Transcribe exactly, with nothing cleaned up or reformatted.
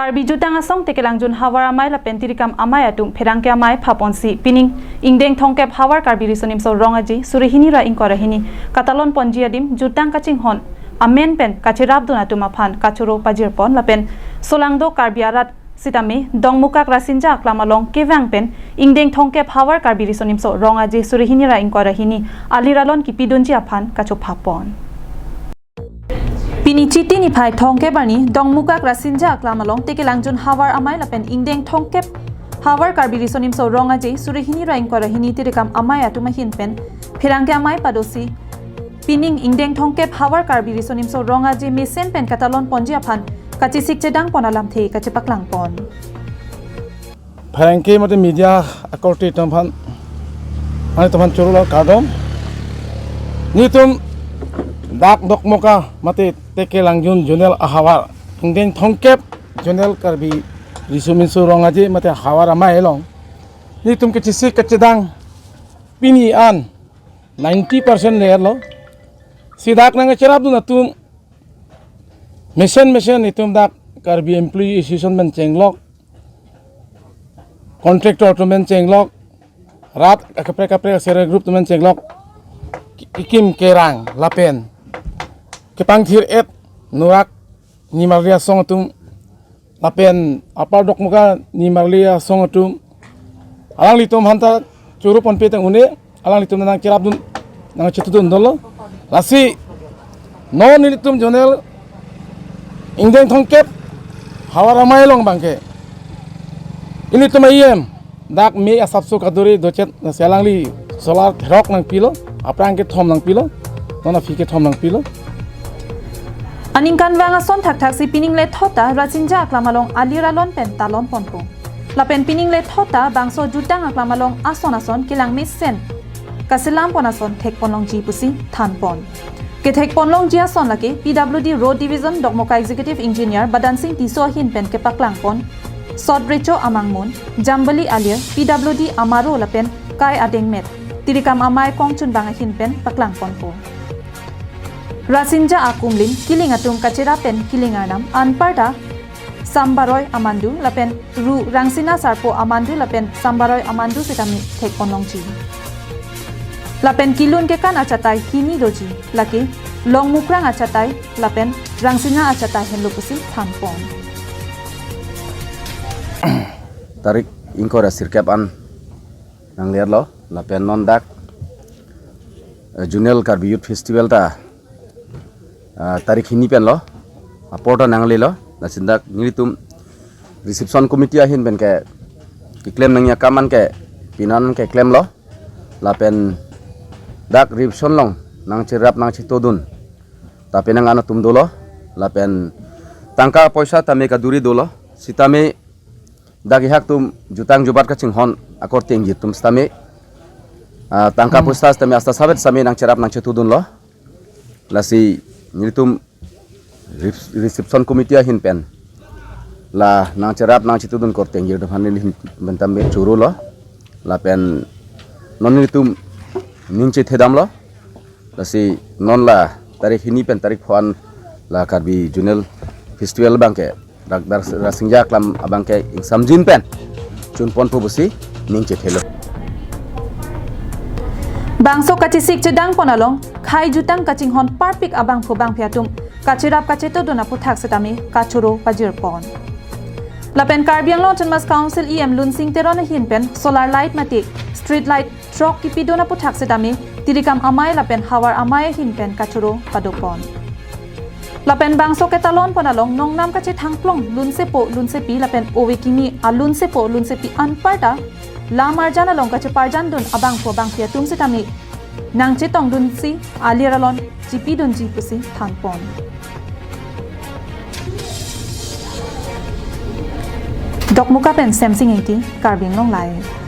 Karbi Jutang Asong Tekelangjun Havar Amei lapen Tirikam Amei atum pherangke amei phaponsi pining ingdeng thomkep Havar Karbi Riso Nimso Rong Aje suri hini ra ingkoi ra hini katalon ponji adim jutang kachinghon amen pen kacherapdun atum aphan kachoro pajirpon lapen solangdo Karbi arat sitame Dongmukak Rasinja Aklam along kevang pen ingdeng thomkep Havar Karbi Riso Nimso Rong Aje suri hini ra ingkoi ra hini alir alon kipidunji aphan kachophapon. Pini Chiti niphai thomkep arni Dongmukak Rasinja Aklam along Tekelangjun Havar Amei lapen ingdeng thomkep Havar Karbi Riso Nimso Rong Aje suri hini ra ingkoi ra hini Tirikam Amei atum ahin pen pherangke amei padosi pining ingdeng thomkep Havar Karbi Riso Nimso Rong Aje mesen pen katalon ponji aphan kachesik chedang pon alamthe kachepaklangpon. Pherangke mate media akorte atum aphan, ani atum aphan choro lo kardom. Nelitum dak Dongmukak mate Tekelangjun zonal ahavar, ingdeng thomkep zonal Karbi Riso Nimso Rong Aje mate Havar Amei along nelitum kachesik kachedang pini an ninety percent ler lo. Si dak nangcherapdun atum mesen mesen itum dak Karbi Employee Association pen chenglok, contractor atum pen chenglok, rat kaprek kaprek self help group atum pen chenglok, ki-, kekim kerang lapen kepangthir-et nurak nimarli asong atum lapen apar Dongmukak nimarli asong atum, alanglitum aphanta choro ponpe tang un-e, alanglitum nangcherapdun, nangchetudun dolo. Lasi non nelitum zonal ingdeng thomkep Havar Amei along abangke ilitum E M dak me asapso kaduri dochet, lasi alangli solar therok nangpilo, aphrang kethom nangpilo, non aphi kethom nangpilo. Aningkanvang ason thakthaksi pining lethot ta Rasinja Aklam along alir alon pen talon ponpo. Lapen pining lethot ta bangso jutang aklam along ason ason kelang mesen kaselam pon ason thekpon longji pusi thanpon. Kethekpon longji ason lake P W D Road Division Dongmukak Executive Engineer Badansing Tisso ahin pen kepaklangpon, Sot Recho Amangmun, Jambali Alir, P W D Amaro lapen Kai Adengmet, Tirikam Amei kongchunbang ahin pen paklangponpo. Rasinja akumlin kiling atum kacherap pen kiling arnam anparta Sambaroi amandu lapen Ru Rangsina Sarpo amandu lapen Sambaroi amandu sitame thekpon longji. Lapen kelun kekan achatai hini doji, lake Longmukrang achatai lapen Rangsina achatai henlo pusi thanpon. Tarik ingkoi ra sirkep an nanglerlo, lapen non dak, eh, Zonal Karbi Youth Festival ta, ah, tarik hini penlo, apor ta nanglelo, lasi dak nelitum reception committee ahin pen ke keklem nangji akam an ke pinan keklemlo, lapen dak reception along nangcherap nangchetudun ta penang an atum dolo, lapen tangka poisa tame kaduri dolo, sitame dak ihak atum jutang jubat kachinghon akorte ingjir atum sitame, ah, tangka Hmm. poisa sitame asta savet sitame nangcherap nangchetudunlo. Lasi nelitum rep-, reception committee ahin pen la nangcherap nangchetudun korte ingjir atum aphan neli ahin pen tame chorolo. Lapen non nelitum ning chethedamlo. Lasi non la tarik hini pen tarik pho an la Karbi Zonal Festival abangke dak dak Rasinja Aklam abangke ingsamjin pen chunponpo pusi ning chethelo. Bangso kachesik chedang pon along khei jutang kachinghon parpik abangphu bangphi atum kacherap kachetudun aputhak sitame kachoro pajirpon. Lapen Karbi Anglong Autonomous Council E M Lunsing Teron ahin pen solar light mate street light throk kipidun aputhak sitame Tirikam Amei lapen Havar Amei ahin pen kachoro padopon. Lapen bangso ketalon pon along nongnam kachethangplong lunsepo lunsepi lapen ove kimi alunsepo lunsepi anparta lam arjan along kacheparjandun abangphu bangphi atum sitame nangchetongdunsi alir alon chipidunji pusi thanpon. Dokmoka pen Semsing Engti, Karbi Anglong Live.